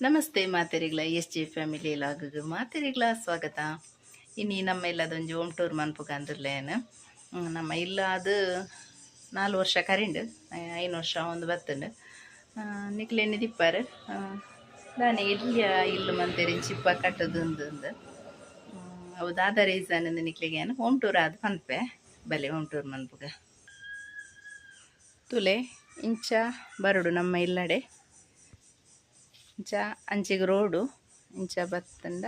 ನಮಸ್ತೆ ಮಾತೆರಿಗ್ಲ, S J family ಲಾಗ್ ಮಾತೆರಿಗ್ಲ ಸ್ವಾಗತ. ಇನಿ ನಮ್ಮ ಇಲ್ಲದೊಂಜಿ ಹೋಮ್ ಟೂರ್ ಮನ್ಪುಗ ಅಂದುರ್ಲೇನು. ನಮ್ಮ ಇಲ್ಲ ಅದು 4 ವರ್ಷ ಕರಿಂಡು, 5 ವರ್ಷ ಒಂದು ಬತ್ತುಂಡು. ನಿಕ್ಲೆನ್ ದಿಪ್ಪಾರು ದಾನೆ ಎಲ್ಯ ಇಲ್ಲು ಮಂತೆರ್ ಇಂಚಿಪ್ಪ ಕಟ್ಟುದು ಅಂದು. ಅವು ದಾದ ರೀಸನ್ ನಿಕ್ಲೆಗೆ ಏನು ಹೋಮ್ ಟೂರ್ ಆದ್ ಪನ್ಪೆ. ಬಲೆ, ಹೋಮ್ ಟೂರ್ ಮನ್ಪುಗ. ತುಲೆ, ಇಂಚ ಬರಡು ನಮ್ಮ ಇಲ್ಲಡೆ. ಇಂಚ ಅಂಚಿಗೆ ರೋಡು. ಇಂಚ ಬತ್ತಂಡ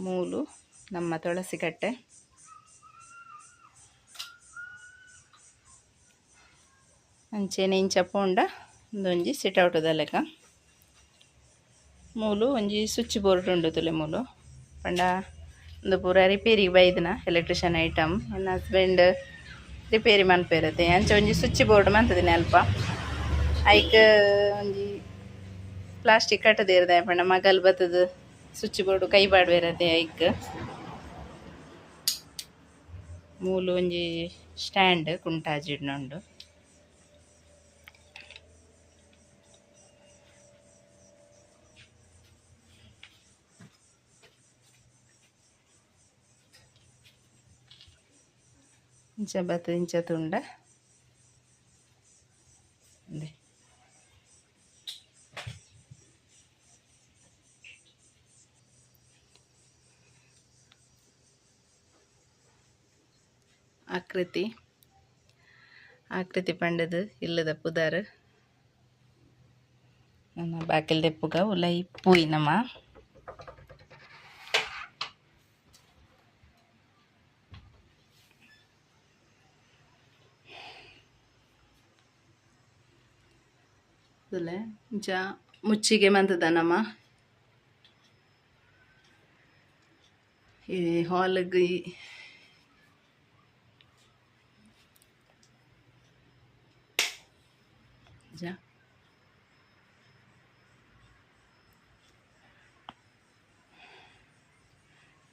ಮೂಲು ನಮ್ಮ ತುಳಸಿ ಕಟ್ಟೆ. ಅಂಚೆನೆ ಇಂಚ ಪೋಂಡ ಉಂದೊಂಜಿ ಸಿಟೌಟುದ ಲೆಕ. ಮೂಲು ಒಂಜಿ ಸ್ವಿಚ್ ಬೋರ್ಡ್ ಉಂಡು. ತುಲೆ, ಮೂಲು ಪಂಡ ಉಂದು ಪೂರ ರಿಪೇರಿಗೆ ಬೈದಿನ ಎಲೆಕ್ಟ್ರಿಷಿಯನ್ ಐಟಮ್. ಎನ್ನ ಹಸ್ಬೆಂಡ್ ರಿಪೇರಿ ಮನ್ಪೆರತೆ. ಅಂಚ ಒಂಜಿ ಸ್ವಿಚ್ ಬೋರ್ಡ್ ಮಂತುದಿನಿ ಅಲ್ಪ. ಐಕ್ ಒಂಜಿ ಪ್ಲಾಸ್ಟಿಕ್ ಕಟ್ಟುದೆರ್, ದಾಯೆ ಪಂಡ ಮಗಲ್ ಬತ್ತುದು ಸ್ವಿಚ್ ಬೋರ್ಡ್ ಕೈ ಪಾಡ್ವೆರತೆ ಐಕ್. ಮೂಲು ಒಂಜಿ ಸ್ಟ್ಯಾಂಡ್ ಕುಂಟಾಜಿಡ್ನ ಉಂಡು. ಇಂಚ ಬತ್ತ್ ಇಂಚ ತೂಂಡ ಉಂದೆ. ಆಕೃತಿ, ಆಕೃತಿ ಪಂಡದು ಇಲ್ಲದ ಪುದರ್. ನನ್ನ ಬಾಕಿಲ್ ದೆಪ್ಪುಗ ಉಲೈ ಪೂಯಿ ನಮ. ತೂಲೆ, ಇಂಚ ಮುಚ್ಚಿಗೆ ಮಂತುದ ನಮ. ಈ ಹಾಲ್ಗ್ ಇಂಚ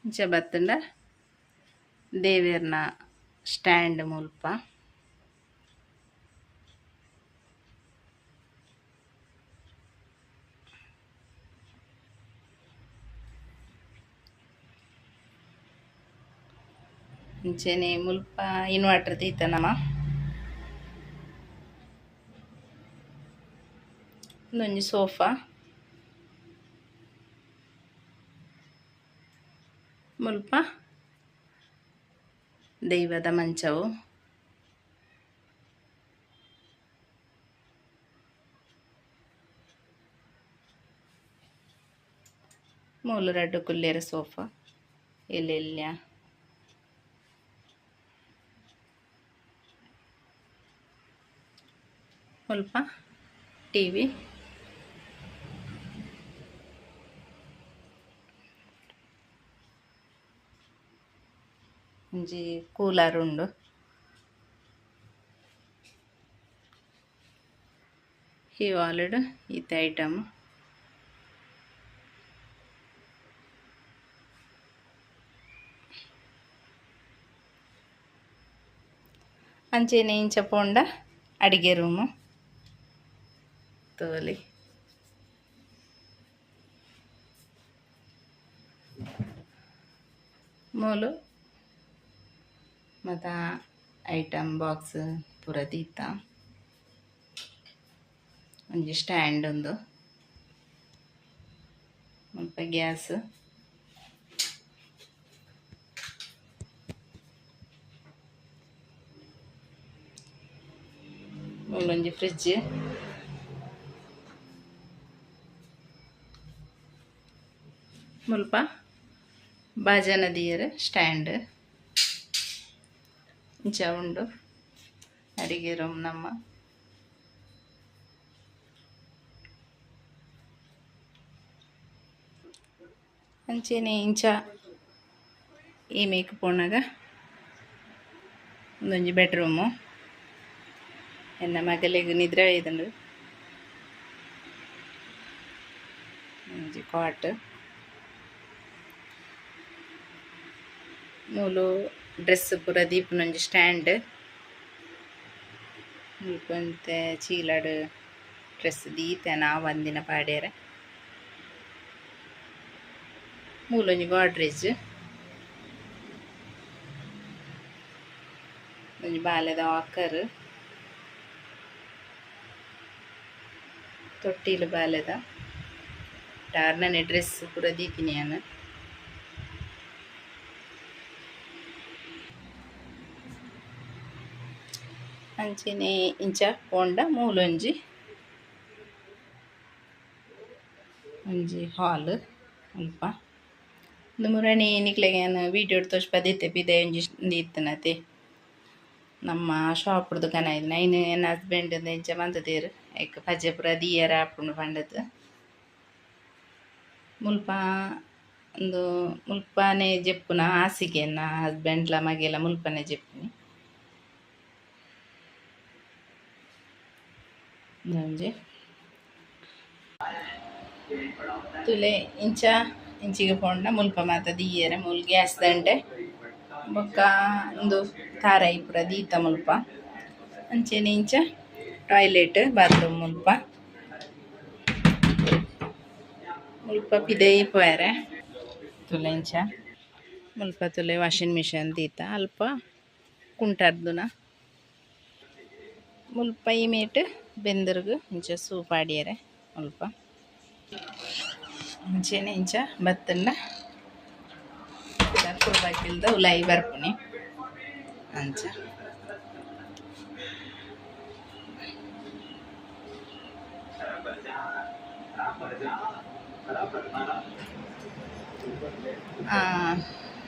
ಇಂಚ ಬತ್ತುಂಡ ದೇವೆರ್ನ ಸ್ಟ್ಯಾಂಡ್ ಮುಲ್ಪ. ಅಂಚೆನೆ ಮುಲ್ಪ ಇನ್ವರ್ಟರ್ ದೀತ ನಮ. ಉಂದೊಂಜಿ ಸೋಫಾ. ಮುಲ್ಪ ದೈವದ ಮಂಚವು. ಮೂಲು ರಡ್ಡ್ ಕುಲ್ಲೆರೆ ಸೋಫಾ ಎಲ್ಲೆಲ್ಯ. ಮುಲ್ಪ ಟಿವಿ. ಒಂಜಿ ಕೂಲರ್ ಉಂಡು. ಈ ಹಾಲ್ ಡ್ ಈತ್ ಐಟಮ್. ಅಂಚೆನೆ ಇಂಚ ಪೋಂಡ ಅಡಿಗೆ ರೂಮು ತೂವೊಲಿ. ಮೂಲು ಮಾತ ಐಟಮ್ ಬಾಕ್ಸ್ ಪೂರ ದೀತ. ಒಂಜಿ ಸ್ಟ್ಯಾಂಡ್ ಉಂದು. ಮುಲ್ಪ ಗ್ಯಾಸ್. ಮೂಲೊಂಜಿ ಫ್ರಿಡ್ಜ್. ಮುಲ್ಪ ಬಾಜನ ದೀಯೆರೆ ಸ್ಟ್ಯಾಂಡ್. ಇಂಚ ಉಂಡು ಅಡಿಗೆ ರೂಮ್ ನಮ್ಮ. ಅಂಚೆನೆ ಇಂಚ ಈ ಮೇಕ್ ಪೋನಗ ಉಂದೊಂಜಿ ಬೆಡ್ರೂಮು. ಎನ್ನ ಮಗಲೆಗ್ ನಿದ್ರೆ ಬೈದುಂಡು. ಒಂಜಿ ಕಾಟ್. ಮೂಲು ಡ್ರೆಸ್ ಪೂರ ದೀಪುನ ಒಂಜಿ ಸ್ಟ್ಯಾಂಡ್. ಮುಲ್ಪ ಒಂತೆ ಚೀಲಡ್. ಡ್ರೆಸ್ ದೀತೇನ ಒಂದಿನ ಪಾಡ್ಯರೆ ಮೂಲೊಂಜಿ ಗೋಡ್ರೇಜ್ ಒಂಜಿ ಬಾಲೆದ ವಾಕರ್ ತೊಟ್ಟಿಲು ಬಾಲೆದ ಟಾರ್ನನೆ ಡ್ರೆಸ್ ಪೂರ ದೀತಿನಿ ಯಾನ್ ಅಂಚನೆ ಇಂಚ ಪೋಂಡ ಮೂಲೊಂಜಿ ಒಂಜಿ ಹಾಲ್ ಅಲ್ಪ ಉಂದು ಮುರಣಿ ನಿಕ್ಲೆಗ್ ಯಾನ್ ವೀಡಿಯೋ ತೋಜ್ಪಾದಿತ್ತೆ ಪಿದಯಿ ಒಂಜಿ ಇತ್ತನತೆ ನಮ್ಮ ಶಾಪ್ ದುಕಾನ ಇತ್ತಿನ ಐನ್ ಎನ್ನ ಹಸ್ಬೆಂಡ್ ಇಂಚ ಮಂತುದೆರ್ ಐಕ್ ಪಜೆ ಪೂರ ದೀಯೆರೆ ಆಪುಂಡು ಪಂಡುದು ಮುಲ್ಪ ಉಂದು ಮುಲ್ಪನೆ ಜೆಪ್ಪುನ ಹಾಸಿಗೆ ಎನ್ನ ಹಸ್ಬೆಂಡ್ಲ ಮಗೆಲ ಮುಲ್ಪನೆ ಜೆಪ್ಪುನಿ ಉಂದೊಂಜಿ ತುಲೆ ಇಂಚ ಇಂಚಿಗೆ ಪೋಂಡ ಮುಲ್ಪ ಮಾತ ದೀಯೆರೆ ಮೂಲು ಗ್ಯಾಸ್ ದಂಡೆ ಬೊಕ್ಕ ಉಂದು ತಾರಾಯಿ ಪೂರ ದೀತ ಮುಲ್ಪ ಅಂಚೆನೆ ಇಂಚ ಟಾಯ್ಲೆಟ್ ಬಾತ್ರೂಮ್ ಮುಲ್ಪ ಮುಲ್ಪ ಪಿದಯಿ ಪೋಯೆರೆ ತುಲೆ ಇಂಚ ಮುಲ್ಪ ತುಲೆ ವಾಷಿಂಗ್ ಮಿಷನ್ ದೀತ ಅಲ್ಪ ಕುಂಟಾರ್ದುನ ಮುಲ್ಪ ಈ ಮೇಟ್ ಬೆಂದರ್ಗ್ ಇಂಚ ಸೂಪ್ ಪಾಡ್ಯೆರೆ ಮುಲ್ಪ ಅಂಚೆನೆ ಇಂಚ ಬತ್ತುಂಡ ಕುರ್ಬಾಕಿಲ್ದ ಉಲಾಯಿ ಬರ್ಪುನಿ ಅಂಚ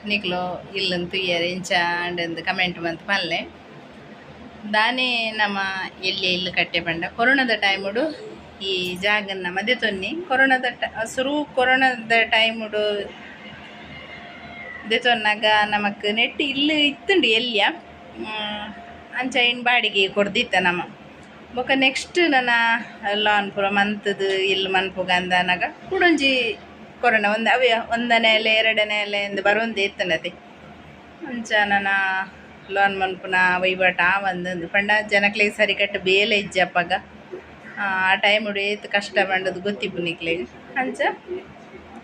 ನಿಕ್ಲು ಇಲ್ಲನ್ ತೂಯೆರೆ ಇಂಚ ಆಂಡ್ ಕಮೆಂಟ್ ಮಂತ್ ಪನ್ಲೆ ದಾನೆ ನಮ ಎಲ್ಲಿ ಇಲ್ಲು ಕಟ್ಟೆ ಪಂಡ ಕೊರೋನಾದ ಟೈಮುಡು ಈ ಜಾಗನ್ ನಮ ದೆತೊನ್ನಿ ಕೊರೋನಾದ ಸುರು ಕೊರೋನಾದ ಟೈಮುಡು ದೆತೊನ್ನಗ ನಮಕ್ ನೆಟ್ ಇಲ್ಲು ಇತ್ತುಂಡು ಎಲ್ಯ ಅಂಚ ಐನ್ ಬಾಡಿಗೆ ಕೊರ್ದಿತ್ತ ನಮ ಬೊಕ ನೆಕ್ಸ್ಟ್ ನನ ಲಾನ್ ಪೂರ ಮಂತುದು ಇಲ್ಲು ಮನ್ಪುಗ ಅಂದನಗ ಕುಡೊಂಜಿ ಕೊರೋನಾ ಒಂದು ಅವೇ ಒಂದನೇ ಅಲೆ ಎರಡನೇ ಅಲೆ ಇಂದು ಬರೊಂದೇ ಇತ್ತುಂಡತೆ ಅಂಚ ನನ ಲೋನ್ ಮನ್ಪುನ ವಹಿವಾಟ ಆವಂದು ಪಂಡ ಜನಕ್ಲೆಗ್ ಸರಿಕಟ್ಟ್ ಬೇಲೆ ಇಜ್ಜಿ ಅಪಗ ಆ ಟೈಮುಡು ಏತ್ ಕಷ್ಟ ಪಂಡದು ಗೊತ್ತಿಪ್ಪು ನಿಕ್ಲೆಗ್ ಅಂಚ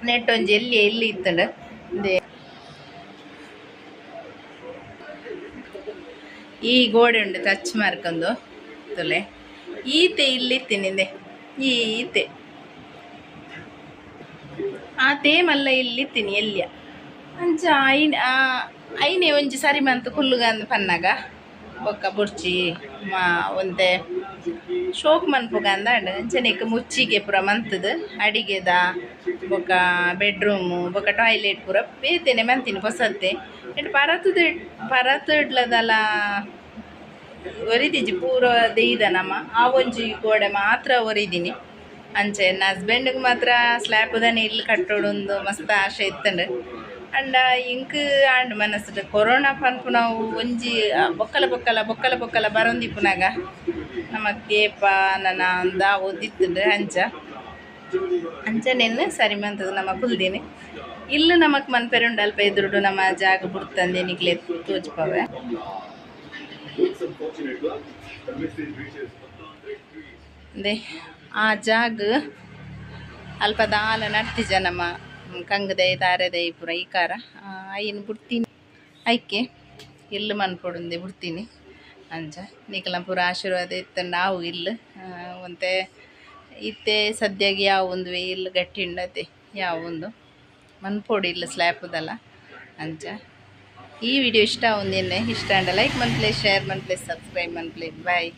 ನೆಟ್ ಒಂಜಿ ಎಲ್ಲಿ ಎಲ್ಲಿ ಇತ್ತುಂಡು ಈ ಗೋಡೆ ಉಂಡು ಟಚ್ ಮಾರ್ಕೊಂಡು ತುಲೆ ಈತೆ ಇಲ್ಲಿ ಈತೆ ಆ ತೇಮಲ್ಲ ಇಲ್ಲಿತ್ತೀನಿ ಎಲ್ಲಿಯ ಅಂಚ ಐನ್ ಐನೆ ಒಂಜಿ ಸರಿ ಮಂತ್ ಕುಲ್ಲುಗಂದ್ ಪನ್ನಗ ಬೊಕ್ಕ ಬೊರ್ಚಿ ಮಾ ಒಂತೆ ಶೋಕ್ ಮನ್ಪುಗ ಅಂದ್ ಅಂಚನೆಕ್ ಮುಚ್ಚಿಗೆ ಪೂರ ಮಂತುದು ಅಡಿಗೆದ ಬೊಕ್ಕ ಬೆಡ್ರೂಮು ಬೊಕ್ಕ ಟಾಯ್ಲೆಟ್ ಪೂರ ಬೇತೆನೆ ಮಂತಿನಿ ಪೊಸತ್ತೆ ನೆಟ್ ಪರತುದು ಪರತುಡ್ಲದಲ ಒರಿದಿಜಿ ಪೂರ ದೆಯ್ದ ನಮ ಆ ಒಂಜಿ ಗೋಡೆ ಮಾತ್ರ ಒರಿದಿನಿ ಅಂಚೆ ಎನ್ನ ಹಸ್ಬೆಂಡ್ಗೆ ಮಾತ್ರ ಸ್ಲ್ಯಾಪುದನೆ ಇಲ್ಲು ಕಟ್ಟೋಡೊಂದು ಮಸ್ತ್ ಆಶೆ ಇತ್ತುಂಡು ಅಂಡ ಇಂಕ್ ಆಂಡ್ ಮನಸ್ಸುಡು ಕೊರೋನಾ ಪನ್ಪುನವು ಒಂಜಿ ಬೊಕ್ಕಲ ಬೊಕ್ಕಲ ಬೊಕ್ಕಲ ಬೊಕ್ಕಲ ಬರೊಂದಿಪ್ಪುನಗ ನಮಕ್ ಏಪ ನನ ದಾವೊಂದಿತ್ತುಂಡು ಅಂಚ ಅಂಚನೆನ್ ಸರಿ ಮಂತುದು ನಮ ಕುಲ್ದಿನಿ ಇಲ್ಲು ನಮಕ್ ಮನ್ಪೆರೆ ಉಂಡು ಅಲ್ಪ ಎದುರುಡು ನಮ್ಮ ಜಾಗ ಬುಡ್ತಂದೆ ನಿಕ್ಲೆ ತೋಜ್ಪವೆ. ಆ ಜಾಗ ಅಲ್ಪ ದಾಲ ನಡ್ತಿಜ ನಮ್ಮ ಕಂಗದೈ ತಾರೆದೈ ಪೂರ ಈ ಕಾರ ಐನ್ ಬುಡ್ತೀನಿ ಐಕೆ ಇಲ್ಲು ಮನ್ಪೊಡುಂದೆ ಬುಡ್ತೀನಿ ಅಂಚ ನಿಕಲ್ನ ಪೂರ ಆಶೀರ್ವಾದ ಇತ್ತಂಡ ಆವು ಇಲ್ಲು ಒಂತೆ ಇತ್ತೆ ಸದ್ಯಗೆ ಯಾವೊಂದುವೆ ಇಲ್ಲು ಗಟ್ಟಿ ಉಂಡತೆ ಯಾವೊಂದು ಮನ್ಪೊಡು ಇಲ್ಲು ಸ್ಲ್ಯಾಪುದಲ್ಲ ಅಂಚ. ಈ ವಿಡಿಯೋ ಇಷ್ಟ ಒಂದಿನ್ನೆ ಇಷ್ಟ ಅಂಡ ಲೈಕ್ ಮನ್ಪ್ಲೆ ಶೇರ್ ಮನ್ಪ್ಲೆ ಸಬ್ಸ್ಕ್ರೈಬ್ ಮನ್ಪ್ಲೆ. ಬಾಯ್.